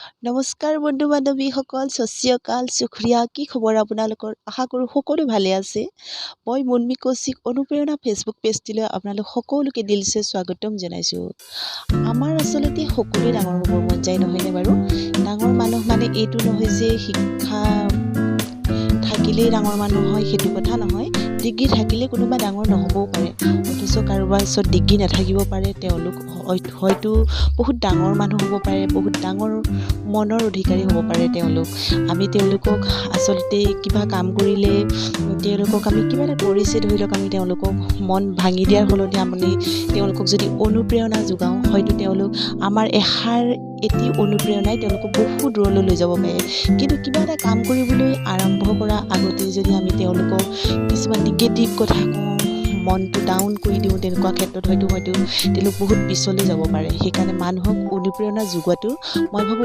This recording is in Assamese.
নমস্কাৰ বন্ধু বান্ধৱীসকল, সত শ্ৰী আকাল, শুক্ৰিয়া। কি খবৰ আপোনালোকৰ? আশা কৰোঁ সকলো ভালে আছে। মই মুনমি কৌশিক, অনুপ্ৰেৰণা ফেচবুক পেজটিলৈ আপোনালোক সকলোকে দিলছে স্বাগতম জনাইছোঁ। আমাৰ আচলতে সকলোৱে ডাঙৰ হ'বৰ মন যায়, নহয়নে বাৰু? ডাঙৰ মানুহ মানে এইটো নহয় যে শিক্ষা থাকিলেই ডাঙৰ মানুহ হয়, সেইটো কথা নহয়। ডিগ্ৰী থাকিলে কোনোবা ডাঙৰ নহ'বও পাৰে, অথচ কাৰোবাৰ ওচৰত ডিগ্ৰী নাথাকিব পাৰে, তেওঁলোক হয়তো বহুত ডাঙৰ মানুহ হ'ব পাৰে, বহুত ডাঙৰ মনৰ অধিকাৰী হ'ব পাৰে তেওঁলোক। আমি তেওঁলোকক আচলতে কিবা কাম কৰিলে, তেওঁলোকক আমি কিবা এটা কৰিছে ধৰি লওক, আমি তেওঁলোকক মন ভাঙি দিয়াৰ সলনি আমি তেওঁলোকক যদি অনুপ্ৰেৰণা যোগাওঁ, হয়তো তেওঁলোক আমাৰ এষাৰ এটি অনুপ্ৰেৰণাই তেওঁলোকক বহু দূৰলৈ লৈ যাব পাৰে। কিন্তু কিবা এটা কাম কৰিবলৈ আৰম্ভ কৰা আগতেই যদি আমি তেওঁলোকক কিছুমান নিগেটিভ কথা কওঁ, মনটো ডাউন কৰি দিওঁ, তেনেকুৱা ক্ষেত্ৰত হয়তো তেওঁলোক বহুত পিছলৈ যাব পাৰে। সেইকাৰণে মানুহক অনুপ্ৰেৰণা যোগোৱাটো মই ভাবোঁ